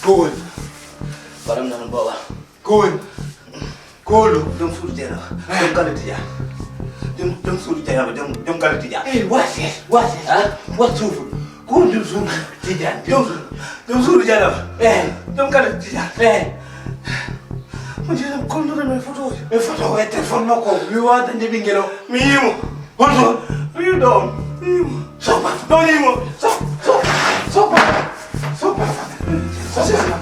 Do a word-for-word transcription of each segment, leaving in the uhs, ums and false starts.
Ko woni? Waɗam nan booba. Ko woni? Ko woni? Joom suudu Jeynaba. Joom galle Tijaan. Joom, joom suudu Jeynaba, joom, joom galle Tijaan. Hey, what's this? What's this? Huh? What, what suudu? Ko woni joom suudu Tijaan? Joom, joom suudu Jeynaba. Eh. Joom galle Tijaan. Eh. Mo Jeynaba, kono ɗum e photo. E photo, e téléphone makko. Mi wawa dañde ɓinngel o. Mi yimo. Honto? Riiwɗo on. Riiwmo. Soppa. Ɗo riiwmo. Sop, sop, soppa. Soppa. Soppa.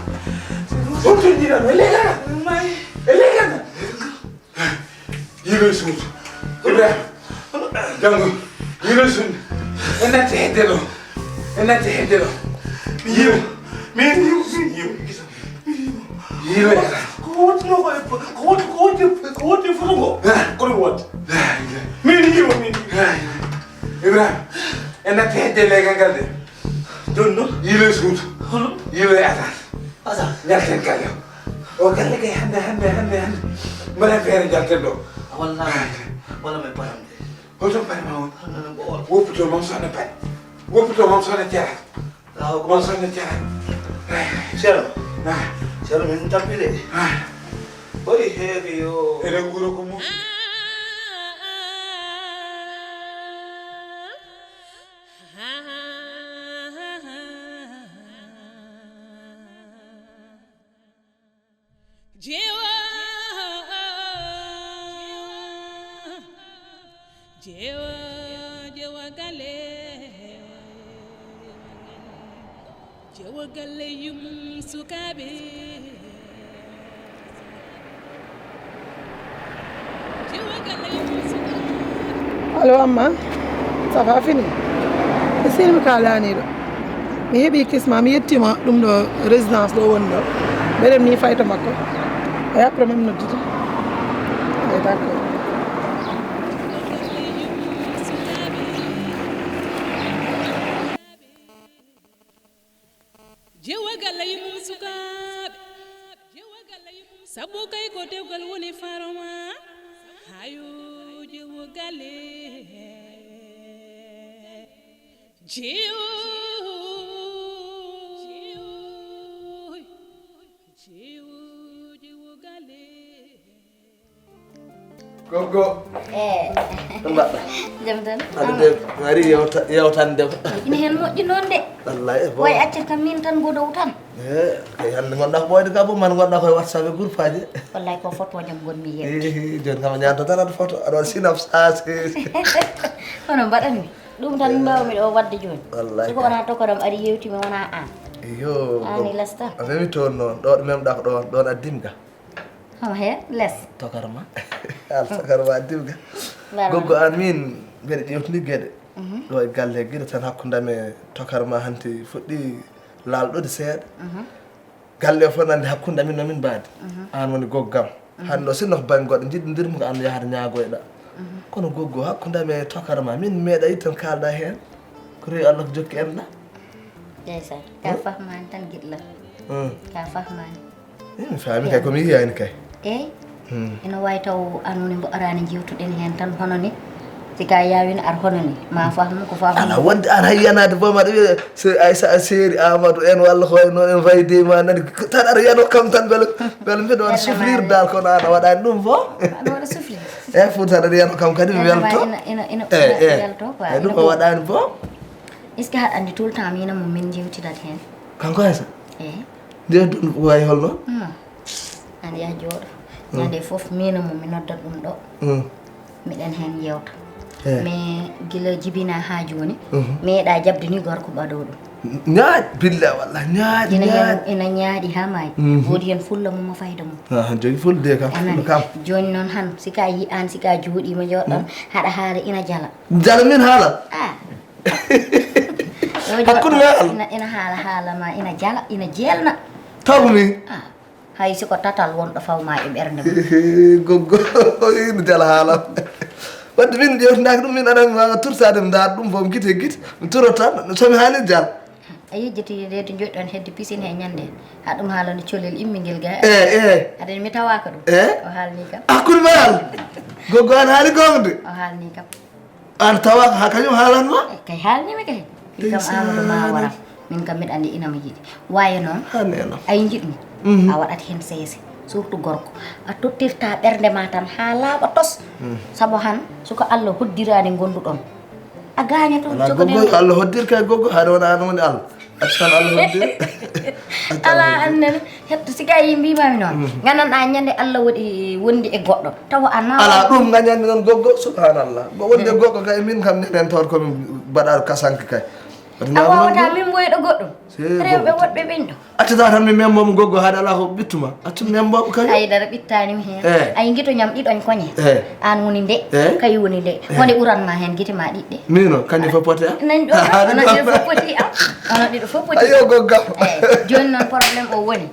Honto jiɗa? E legana. May. E legana. Yiilo e suudu. Ibrahima. Janngo. Yiilo e suudu. En natti hedde ɗo. En natti hedde ɗo. Mi yiimo. Min yiimo. Min yiimo. Yiiloyata. Ko wontuno ko e, ko wonti, ko wonti, ko wonti e foto ngo. Ah. Ko ɗum wonti. La ilaha. Min yiimo, min yiimo. La ilaha. Ibrahima, en natti hedde leggal ngal de. Jooni noon? Yiiloy suudu. Hono? Yiiloy asan. Asan? Njalten galle o. O galle kay hannde, hannde, hannde, hannde. Mbaɗen feere njalten ɗo. Walla, la ilaha. Walla mi param de. Holto param ma woni? Hannde noon ko on. Wopputo mam soxna Pari. Wopputo mam soxna Thiara. Awa, ko Mam soxna Thiara. Ceerno. Ah. Ceerno, min tappi de. Ah. Oy, heege yo. Eɗen nguura ko moƴƴi. Jeewa, jeewa, jeewa galle, jeewa galle yummum sukaaɓe. Jeewa galle yummum sukaaɓe. Allo, Amma, ça va fini? Mi silmi ka laaniiɗo. Mi heɓi kisma, mi yettima ɗum ɗo résidence ɗo woni ɗo. Mbeɗen mi fayto makko. Et après même noddude. Eh, d'accord. Jeewa galle yummum sukaaɓe. Sabu kay ko dewgal woni farma. Hayo jeewa galle. Jeewo, jeewo, jeewo galle. Gogo. Eh. Ɗum mbaɗɗa? Jam tan. Aɗa de, mi ari yewta-, yewtande ma. Ina heen moƴƴi noon de. Wallay, e bo. Way accir kam min tan mbodow tan. Eh, kay hannde ngonɗa ko ɓooyde ka bo man ngonɗa koye WhatsApp e groupe aji. Wallay ko photo jam ngonmi yewde. Eh, jooni kam a ñaanto tan aɗa photo, aɗa waɗa sinap sasi. Hono mbaɗanmi? Ɗum tan mbawmi ɗo waɗde jooni. Wallay. Soko wona tokoram ari yewtimi wona an. Iyo. An e lasta. A memi toon noon, ɗo ɗo memɗa ko ɗoon, ɗoon addim ga. Homo he les. Tokar ma. Al tokar ma addim ga. Mbaɗa. Goggo an min mbeɗa ƴewtini geɗe. Mhm. Ɗo e galle geɗe tan hakkunde am e tokar ma hanti fuɗɗi laalɗude seeɗa. Mhm. Galle o fof nande hakkunde amin no min mbaadi. Mhm. An woni goggam. Mhm. Hannde o sinno ko bannge goɗɗo njiɗɗondir mo ko an yahata ñaagoyɗa. Mhm. Kono goggo hakkunde am e tokara ma min meeɗa yittan kaalɗa heen. Ko rewi Allah ko jokki enɗa. Ndeysan, ka fahmani tan giɗlam. Hmm. Ka fahmani. Eh, mi faami kay ko mi yiyani kay. Eyi. Hmm. Ina wawi taw an woni mbo arani jewtuɗen heen tan hono ni. Si ka yawino ar hono ni, ma fahmu ko fahmu. Ala wonde an hay yanade boom aɗa wiya so ay sa a seeri Amadou en walla hoye noon en mbawi de ma nani ko tan aɗa yano kam tan beele beele mbiɗa waɗa souffrir dal kono an a waɗani ɗum boom. Aɗa waɗa souffrir. E foti tan aɗa yano kam kadi mi welto. Ina ina ina welto quoi. Ay ɗum a waɗani boom. Est-ce que haɗa andi tout le temps mina mo min jewtidat heen? Kanko Aïssa? Eyi. Nde ɗum wayi holno? Hmm. An yaha jooɗo. Hmm. Ñande fof mina mo mi noddat ɗum ɗo. Hmm. Miɗen heen yewta. Eh. Mais gila jibina haa jooni, mhm, meeɗa jaɓde ni gorko ɓaɗo ɗum. Ñaaɗi, billa walla ñaaɗi, ina heen, ñaaɗi. Ina ñaaɗi haa maayi. Mhm. Woodi heen fulla mum e fayda mum. Ah, han jogi fulla de kam. A nani? Fulla kam. Jooni noon han, si ka yi-, an si ka jooɗiima jooɗon, mm, haɗa haala ina jala. Jala min haala? Ah. Hakkunde ma Allah. Ina, ina haala haala ma, ina jala, ina jeelna. Taw ko min? Ah. Hay si ko tatal wonɗo faw ma e ɓernde mum. Goggo, ina jala haala. Wadde min ƴewtidaki ɗum, min aɗa mi wawa turtade mi ndaar ɗum boom gite e gite, mi turo tan, somi haali jal. A yejjiti nde to joɗɗon hedde pisine he ñande, ha ɗum haalano colel immingel ga. Eh, eh. Aɗa mi tawaka ɗum. Eh? O haalni kam. Hakkunde ma Allah. Goggo an haali gonga de. O haalni kam. An tawaka ha kañum haalanma? Eh, kay haalnimi kay. Wi kam Amadou ma wara. Min kam mbiɗa anndi ina mo yiɗi. Waaye noon, a yiɗi mo, a waɗat heen seese, surtout gorko. A tottirta ɓernde ma tan haa laaɓa tos. Sabu han, so ko Allah hoddiraani ngonduɗon, a gaañato. Alaa, goggo, Allah hoddir kay, goggo, haɗa wona an woni Allah. Accu tan Allah hoddir. Alaa, an nene, hetto, si gaa yi mbiimaami noon. Nganan a ñande Allah wondi e goɗɗo. Tawa a nawa. Alaa, ɗum ngañanmi noon, goggo, subhanallah. Go wonde goggo kay, min kam nenen toon ko min mbaɗa kasanke kay. A waawata min mboyɗo goɗɗum. Rewɓe woɗɓe ɓenɗo. Accata tan mi membo mo, goggo, haade alaa ko ɓittuma. Accu membo kay. Ay, dara ɓittaani mi heen. Eh. Ay, ngito ñam ɗiɗon koñe. Eh. Aan woni nde, eh, kay woni nde. Eh. Wonde ɓuran ma heen gite ma ɗiɗɗe. Mino, kanƴe fof poti am. Nan ɗo, onon ɗiɗo fof poti am. Onon ɗiɗo fof poti. Ayo, gogga. Eh, jooni noon problème o woni.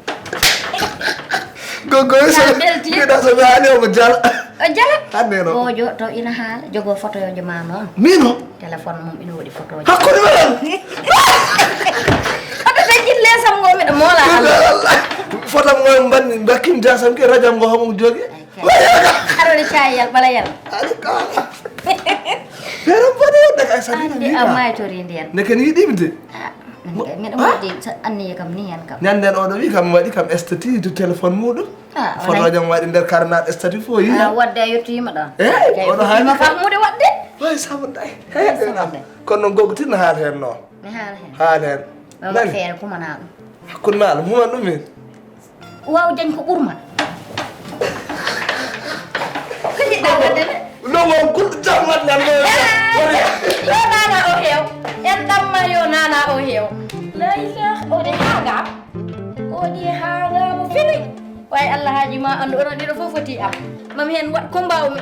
Goggo, so belti. Mbiɗa so mi haali omo jala. O jala. Hannde noon. Goojo to ina haala, jogoo fotoyooje ma noon. Mino? Téléphone mum ina waɗi fotooji. Hakkunde men. Aɗa dañi leesam ngo miɗo moola Allah. Fotam ngo mbanni, mbakkim jasam ke, rajam ngo homo jogi. Ay, kay. Aɗa waɗi cayiyal, ɓalayal. Aɗa kaala. Feere mbaɗi wonde kay sani. Ande a maytori ndiyan. Ne ken yiɗi mi de. Ah, miɗo moƴƴi, anniya kam ni hen kam. Ñande o ɗo wi kam waɗi kam statut de téléphone muɗum. Ah, foto jam waɗi nder karnaɗo statut fof yi. Ah, wadde a yettiima ɗon. Eh, oɗo haali. Ma famude wadde. Way sabu day. Hey, sabu day. Kono noon goggo tin haal heen noon. Mi haal heen. Haal heen. Mama feere kumana ɗum. Hakkunde ma ɗum human ɗum min. Waaw jañ ko ɓurma. Ko jiɗɗa wadde ne? No, waaw, kul jam wadde. Yo nana o heew. En ɗamma yo nana o heew. La ilaha, o de haga. O de haga mo fini. Way Allah haaji ma anndu onon ɗiɗo fof foti am. Mam heen waɗ ko mbaawmi.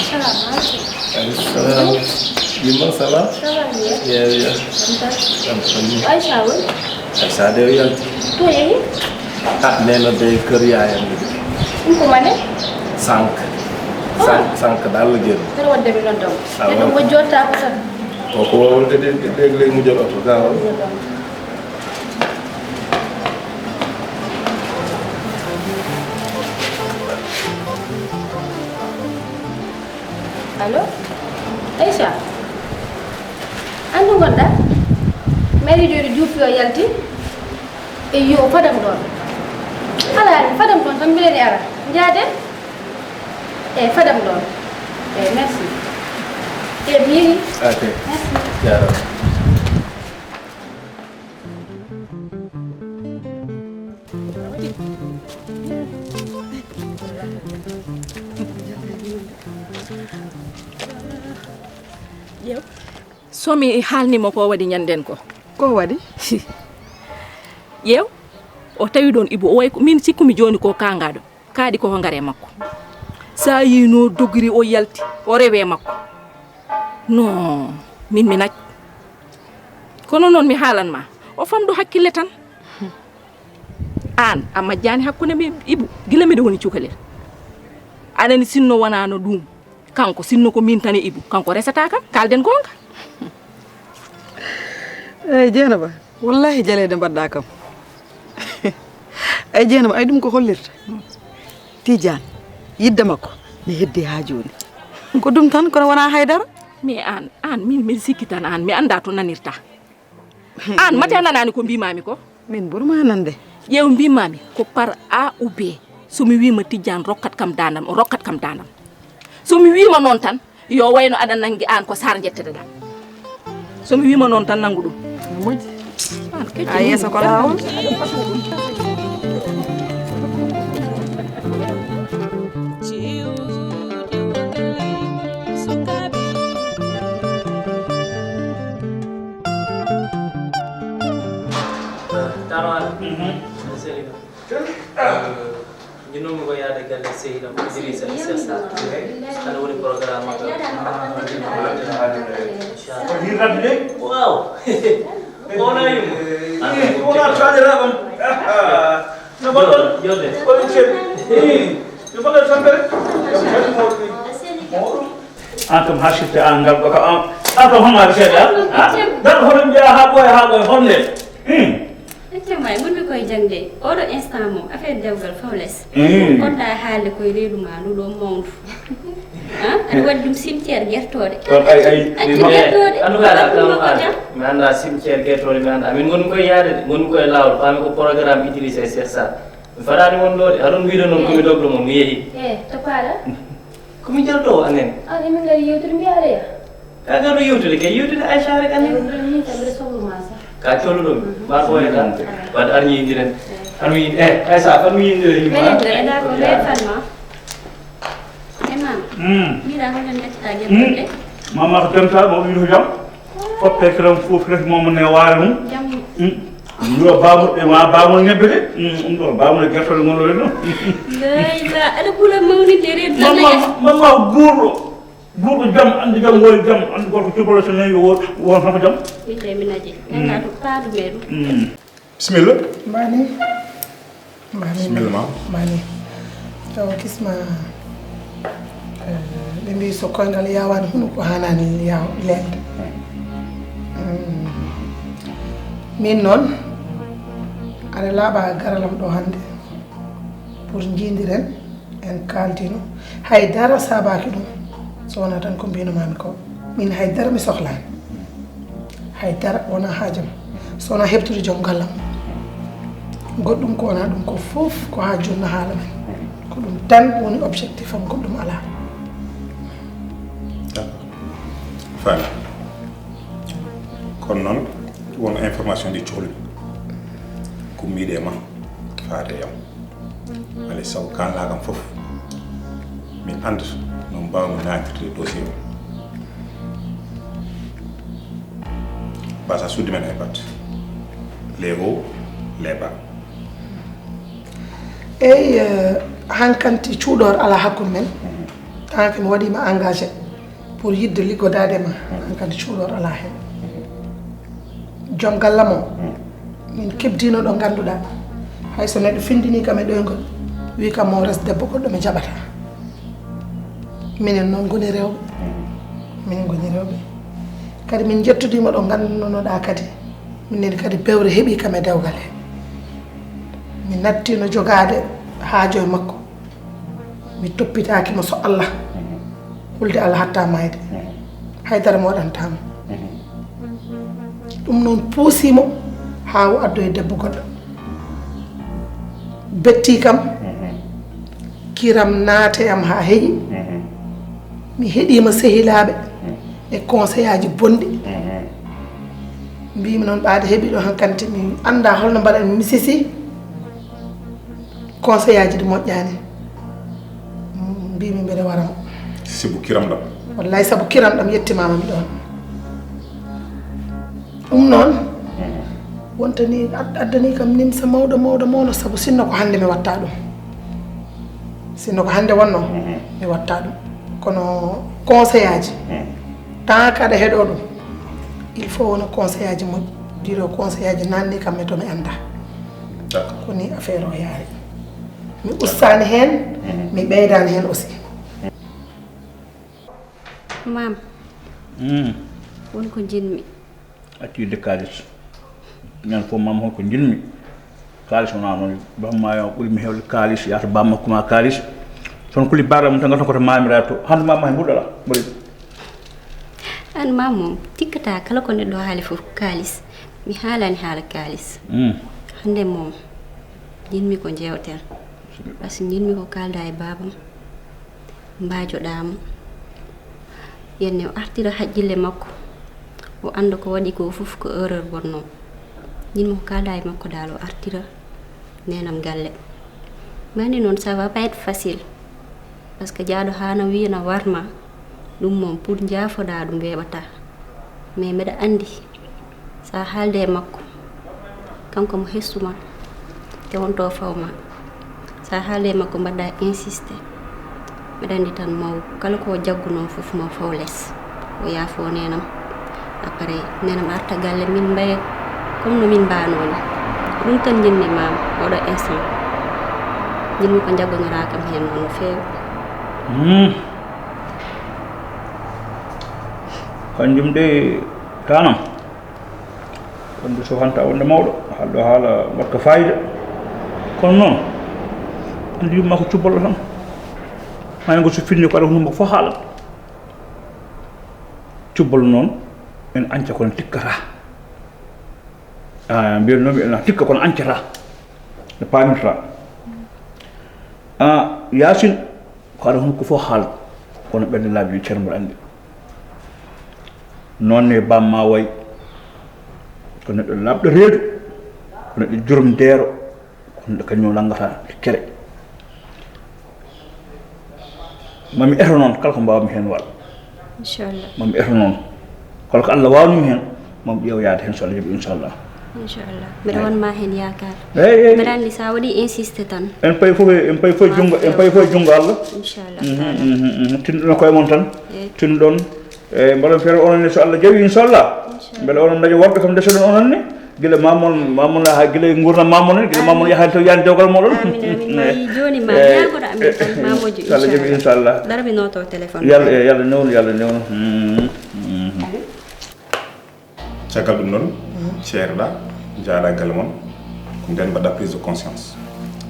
Salamu aleykum. Aleykum salam. Yimma, ça va? Ça va bien. Bien, bien. Jam tan? Jam tan. Aïcha woni? Aïcha de o yalti. To yehi? Ah, nena de kër yaayam de. Ɗum ko mane? Sànq. Ah. Sànq, sànq daal la génn. Kër wadde mi noddam. Ah, te ɗum ko jotta ko tan. O ko wawol de, de, de, de, mu jot oto, gaawal. Allo? Aïcha? An ɗo ngonɗa? Mi ari jooni Juufi o yalti. Eyyo, fadam ɗoon. Alaa, fadam ɗoon tan mbiɗen e ara. Njaaden? Eey, fadam ɗoon. Eey, merci. Eey, mi yehi. Ok. Merci. Jaaraama. Ƴeew. So mi haalnii mo ko waɗi ñannden ko. Ko waɗi? Ƴeew, o tawi ɗoon Ibu, o wayi ko, min sikkumi jooni ko kaangaaɗo. Kaaɗi ko ngare makko. So a yii no dogiri o yalti, o rewe makko. Non, min mi naaj. Kono noon mi haalan ma, o famɗo hakkille tan. Aan, a majjaani hakkunde mi Ibu, gila miɗo woni cukalel. Aɗa anndi sinno wonaano ɗum, kanko, sinno ko min tan e Ibu, kanko resata kam, kaalden goonga. Eey, Jeynaba, wallaahi jaleeɗe mbaɗɗa kam. Ay, Jeynaba, ay, ɗum ko hollirta? Tijaan, yidde makko ne heddi haa jooni. Ko ɗum tan, kono wonaa haydara. Mais aan, aan, min, miɗo sikki tan aan, mi anndaa to nanirta. Aan, mate a nanaani ko mbiimaami ko? Min ɓurma nande. Ƴeew mbiimaami ko par A ou B. So mi wiima Tijjaan rokkat kam daandam, o rokkat kam daandam. So mi wiima noon tan, yo wayno aɗa nanngi aan ko Saar njetteɗaa. So mi wiima noon tan nanngu ɗum. No moƴƴi. Aan kecco. A yeeso ko laawol. Tarwal. Seli ba. Ñinnoomi ko yaade galle sehil am Idrissa e Cheikh Sarr. Hannde woni programme makko. Inchallah. Ko hirnatde de? Waaw. Ko wona yumma. Ii, ko wona taaliraaɓe am. No mbaɗɗon? Jodde. Ko ɗum ceeɗu. Ii, no mbaɗɗon tampere? Jam tan mawɗo ni. Mawɗo. Aan kam haa sifte aan ngal ɗo ka aan. Aan kam hono aɗa seeɗa? Haa? Ngal hono mbiyaa haa ɓooya, haa ɓooya honde? Hmm. May gonmi koye jangde oɗo instant moom affaire dewgal fawles. Koɗɗa haalde koye reedu ma ndu ɗo mawndu. Aɗa waɗi ɗum cimetière gertoɗe. Ɗon ay ay acci gertoɗe. Andu kala kala kala mi anda cimetière gertoɗe mi anda min gonmi koye yaade de gonmi koye lawol fami ko programme Idrissa e Cheikh Sall. Mi faɗani won ɗo de aɗon wiide noon komi dogɗo mo mi yeehi. E to paɗa. Komi jalto o anen. An emin ngari yewtude mbiya aɗa yaha. Ka gano yewtude kay yewtude Aïcha rek anen. Min kam mbiɗa sohlu ma sax. Ka coluɗo mi ma ɓoye tan. Wadde ar ñiindiren. Ar mi e Aïcha fan mi yindire yima. Ena ko refanma. E mam. Mbiɗa hollen gaccata gertoɗe. Mama ko janta mo wiɗo jam. Foppe kiran fof rek momo ne waara mum. Jam. Yo baamuɗe ma baamol ñebbe de. Ɗum ɗo baamol e gertoɗe ngol ɗo. Layla aɗa ɓura mawninde reedu. Mamma mamma guurɗo. Guurɗo jam, anndi jam, woori jam, anndi gorko cubalo so newi, wo-, won hono jam. Inde mi naji. Enda to paadu meeɗum. Bisimilla. Mbani. Mbani. Bisimilla ma. Mbani. Taw kisma, eh, ɓe mbi so koyngal yawani hunu ko hanani yaw leɗɗe. Mm. Min noon, aɗa laaɓa garalam ɗo hannde pour njiidiren. En kaaldiino, hay dara saabaaki ɗum, so wonaa tan ko mbiino-maa-mi ko. Miin hay dara mi sohlaani. Hay dara wonaa haajam, so wonaa heɓtude joom gallam. Goɗɗum ko wonaa ɗum ko fof ko haa jooni no haala men. Ko ɗum tan woni objectif am, goɗɗum alaa. D'accord. Faami. Kono noon, won information ɗi cohlu-mi. Kummiiɗe e ma, faade e am. Alay sago kaalnaa kam fof min annda no mbaawmi naatirde dossier o. Mbasa suddi men e bat les hauts les bas. Eyi, eh, hankanti cuuɗoor alaa hakkunde men. Tant que mi waɗiima engagé pour yiɗde liggodaade ma, aan kadi cuuɗoor alaa heen. Joom gallam o, min keɓdiino ɗo ngannduɗaa, hay so neɗɗo findinii kam e ɗoyngol, wii kam mo res debbo goɗɗo mi jaɓataa. Minen noon ngoni rewɓe, min ngoni rewɓe. Kadi min njettodiima ɗo nganndunonoɗaa kadi, minen kadi bewre heɓii kam e dewgal he. Mi nattiino jogaade haajo e makko. Mi toppitaaki mo so Allah. Hulde Allah hatta maayde. Haydara mi waɗantaa mo. Ɗum noon puusii mo haa o addoyi debbo goɗɗo. Bettii kam, kiram naate am haa heƴi. Mi heɗiima sehilaaɓe e conseillaaji bonɗi. Mbiimi noon ɓaade heɓii ɗo hankante mi anndaa holno mbaɗen mi sisi. Conseillaaji ɗi moƴƴaani. Mbiimi mbeɗa wara mo. Sibu kiram ɗam. Wallaahi sabu kiram ɗam yettimaama mi ɗoon. Ɗum noon wontani ad- addani kam nimsa mawɗo mawɗo mawɗo sabu sinno ko hannde mi watta ɗum. Sinno ko hannde wonno mi watta ɗum. Kono conseillaaji tant que aɗa heɗo ɗum il faut wona conseillaaji moƴƴi. Ɗiɗo conseillaaji nanni kam e to mi annda. Ko ni affaire o yaari. Mi ustaani heen, mi ɓeydaani heen aussi. Maam, won ko njiɗmi. Accu yidde kaalis. Ñande fof maam hol ko njiɗmi. Kaalis wonaa noon. Bamma o ɓuri mi heewde kaalis, yahata bamma kuma kaalis. Sono kuli baara mum tan ngata koto maamira to. Hannde maam ma he mbuɗɗo la. Mboɗo. Aan maam moom tikkata kala ko neɗɗo haali fof ko kaalis. Mi haalaani haala kaalis. Hannde moom njiɗmi ko njeewten. Par ce que njiɗmi ko kaalda e baabam. Mbaajoɗaa mo. Yenne o artira haqqille makko. O annda ko waɗi ko fof ko erreur wonnoo. Njiɗmi ko kaalda e makko daal o artira neenam galle. Mani noon ça va pas être facile. Par ce que jaaɗo haa na wiya na warma. Ɗum moom pour njaafoɗaa ɗum weeɓataa. Mais mbeɗa anndi so a haalde e makko kanko mo hestu ma te wonto faw ma so a haalde e makko mbaɗɗa insisté mbeɗa anndi tan maw kala ko jaggunoo fof maw faw les o yaafo nenam. Après nenam arta galle min mbaye comme no min mbanoo ni. Ɗum tan njiɗmi maam oɗo instant njiɗmi ko jaggonora kam heen noon no feewi. Kanjum de tanam. Ɗum so hanta wonde mawɗo, haalɗo haala waɗka fayida. Kono noon, anndi yumma ko cubballo tan. Maa ngo so finni ko aɗa hunde makko fof haalat. Cubballo noon, en anca kono tikkata. Ah, mbiyannomi en tikka kono ancata. Ɓe paamirta. Ah, Yaasin, ko aɗa hunde ko fof haal. Kono ɓernde laabi ceerno mbaɗa anndi. Noon ne bamma way. Ko neɗɗo laaɓɗo reedu. Ko neɗɗo jurum deero. Ko neɗɗo kañum nanngata kere. Mami eto noon, kala ko mbaawmi heen waɗ. Inchallah. Mami eto noon. Kala ko Allah waawnumi heen, mami ƴeew yaade heen so Allah jaɓi, inchallah. Inchallah. Mbeɗa won ma heen yaakaar. Eyi, eyi. Mbeɗa anndi so a waɗi insiste tan. En payi fof, en payi fof junngo, en payi fof junngo Allah. Inchallah. Mhm, mhm, mhm. Tinno koye mon tan. Eyi. Tinno ɗon. Eyi, mbaɗon feere onon ne so Allah jaɓi, inchallah. Inchallah. Mbele onon daña worɓe kam ndesoɗon onon ne. Gila mamon, mamon ha gila ngurna mamon, gila mamon yaha to yan jogal moɗon. Amin, amin. Ma yi jooni ma ñaagoɗo amin tan, ma moƴƴu, so Allah jaɓi, inchallah. Dara mi noto téléphone. Yalla, eh, yalla newno, yalla newno. Mm, mm. Allo? Caggal ɗum noon, ceerɗa, jaaɗa galle mon, ko nden mbaɗa prise de conscience.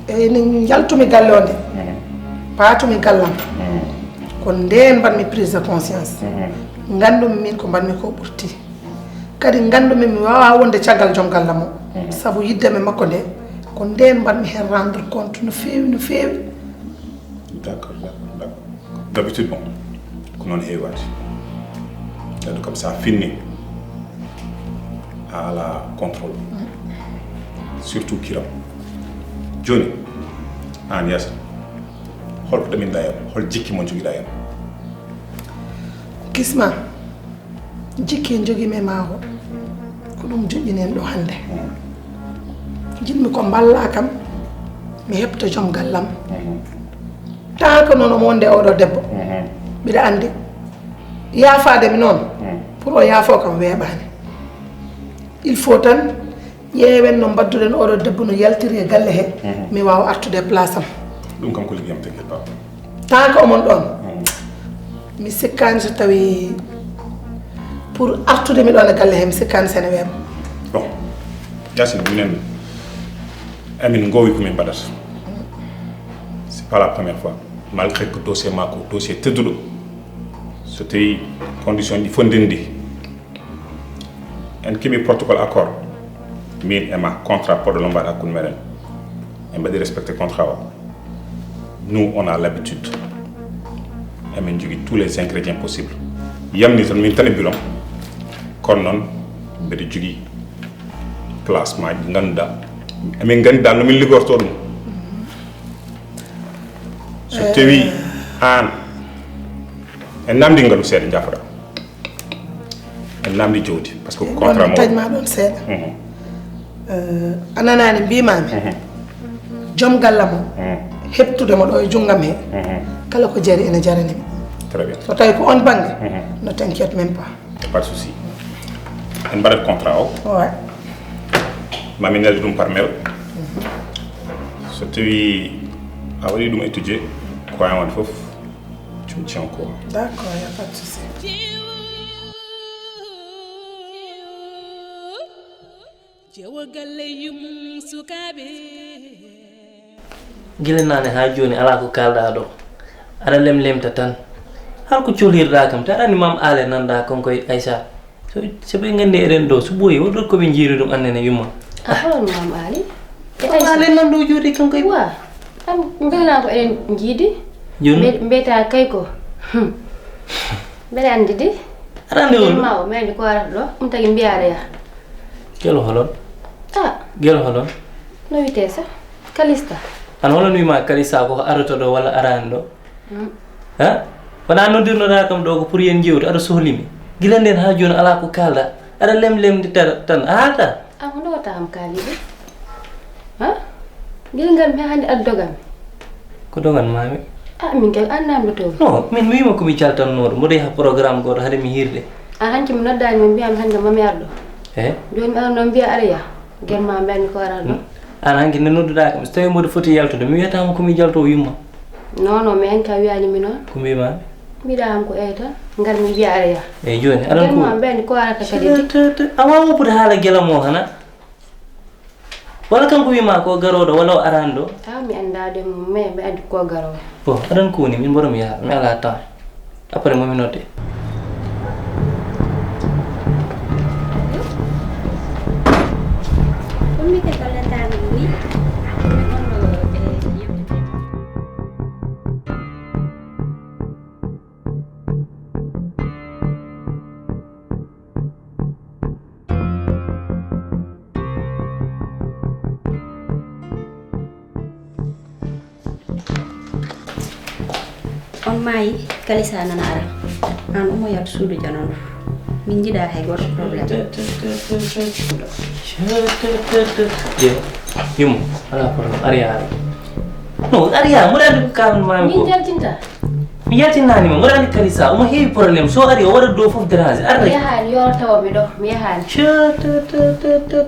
Eyyi, min njaltumi galle o nde, paatumi gallam. Ko ndeen mbaɗmi prise de conscience. Ngandumi min ko mbaɗmi ko ɓurti. Kadi ngandumi mi waawaa wonde caggal joom gallam o. Sabu yiddam e makko nde, ko ndeen mbaɗmi heen rendre compte no feewi, no feewi. D'accord, d'accord, d'accord. D'habitude, bon, ko noon heewi waɗde. Kadi kam so a finni, a alaa contrôle. Surtout kiram. Jooni, aan Yaasin, hol ko ɗaminɗaa e am? Hol jikki mo njogiɗaa e am? Kisma, jikki njogiimi e maa o, ko ɗum joƴƴini en ɗo hannde. Njiɗmi ko mballaa kam, mi heɓta joom gallam. Tawa ko noon omo wonde oɗo debbo. Mbiɗa anndi, yaafaade mi noon, pour o yaafoo kam weeɓaani. Il faut tan ƴeewen no mbadduɗen oɗo debbo no yaltiri e galle he, mi waawa artude e place am. Ɗum kam ko liggeyam, t'inquiète pas. Tant que omon ɗoon, mi sikkaani so tawi pour artude mi ɗoon e galle he, mi sikkaani so ene weeɓa. Bon, Yaasin, minen, emin ngoowi ko min mbaɗata. C'est pas la première fois. Malgré que dossier maa ko dossier tedduɗo. So tawi condition ɗi fof ndenndi, en keɓi protocole accord, min e ma, contrat poɗɗo lombaade hakkunde meɗen. En mbaɗi respecté contrat o. Nous, on a l'habitude. Emin jogii tous les ingrédients possibles. Yamni tan min tan e bureau am. Kono noon mbeɗa jogii place maaji ɗi ngannduɗaa. Emin nganndi dal no min liggorto ɗum. So tawi aan en namdi ngalu seeɗa, jaafoɗaa. En namdi jawdi, parce que contrat mo tañ ma ɗon seeɗa. A nanaani mbimami, joom gallam o heɓtude mo ɗo e junngam he, kala ko jari ene jaranimi. Très bien. So tawi ko on bannge, no t'inquiète même pas. Pas de souci. En mbaɗat contrat o. Ouais. Mami nelda ɗum par mail. So tawi a waɗi ɗum étudier, ko an woni fof, tu me tiens au courant. D'accord, y a pas de souci. Jewo galle yum sukaaɓe. Gila naane haa jooni alaa ko kaalɗaa ɗo. Aɗa lemlemta tan. Hol ko cohlirɗaa kam? Te aɗa anndi Maam Aale nanɗaa kon koye Aysata. So, so ɓe nganndi eɗen ɗo, so ɓooyi, woɗɗo ko ɓe njiiri ɗum annene yumma. A holon Maam Aali? E Maam Aali nan ɗo jooɗi kanko e wa. Am mbela ko eɗen njiidi. Jooni? Mbe-, mbeta kay ko. Hmm. Mbeɗa anndi de. Aɗa anndi on? Ma o, mbeɗa anndi ko arata ɗo. Ɗum tagi mbiyaɗa ya. Gelo holon? Ah. Gelo holon? No wiyetee sa? Kalista. An holon wima Kalista ko arata ɗo walla arani ɗo? Hmm. Ha? Wona noddirnoɗa kam ɗo ko pour yen jewtu, aɗa sohli mi. Gila nden ha joni ala ko kalɗa. Aɗa lemlemde tan, tan. A haalta? An hono wata am kaaliɗo? Ha? Gila ngal mi hande aɗa doga mi. Ko dogan mami? Ah, min kay annam ɗo to. No, min mi wima ko mi jaltannoɗo. Mboɗo yaha programme goto hade mi hirde. An hanki mi noddani mi mbiyami hande mami arɗo. Eh? Joni mi arano mbiya aɗa yaha. Gel ma mbiyami ko arano. An hanki nde nodduɗa kam, so tawi mboɗo foti yaltude, mi wiyatama ko mi jalto yumma. Non, non, mi en ka wiyani mi noon. Ko mbimami? Mbiɗa am ko eyta, ngar mi mbiya aɗa yaha. Eyyi, joni, aɗa ko mbiyani ko arata kadi. Te, te, te, a wawa woppude haala gelam o hana? Wala kanko wiima ko garooɗo, wala o araani ɗo? Taw mi anndaa de mum, mais mi anndi ko garooɗo. Bon, aɗan kuuni, min mboɗo mi yaha, mi alaa temps. Après, mo mi nodde. Ummi ke tolle tan ni. Ummi on no e yewtete. On maayi, Kalisa nana ara. Aan ummo yaltu suudu janano. Min njiɗaa hay gooto problème. Yo, yummo, alaa problème. Ariya, no, Ariya, mboɗo anndi ko kaalan maami ko. Min jaltinta. Mi yaltinaani ma, mboɗo anndi Kalisa, omo heewi problème. So ari, o waɗat ɗo fof dérange. Ar rek. Mi yahaani, yo tawa mi ɗo, mi yahaani. Chat, chat, chat, chat.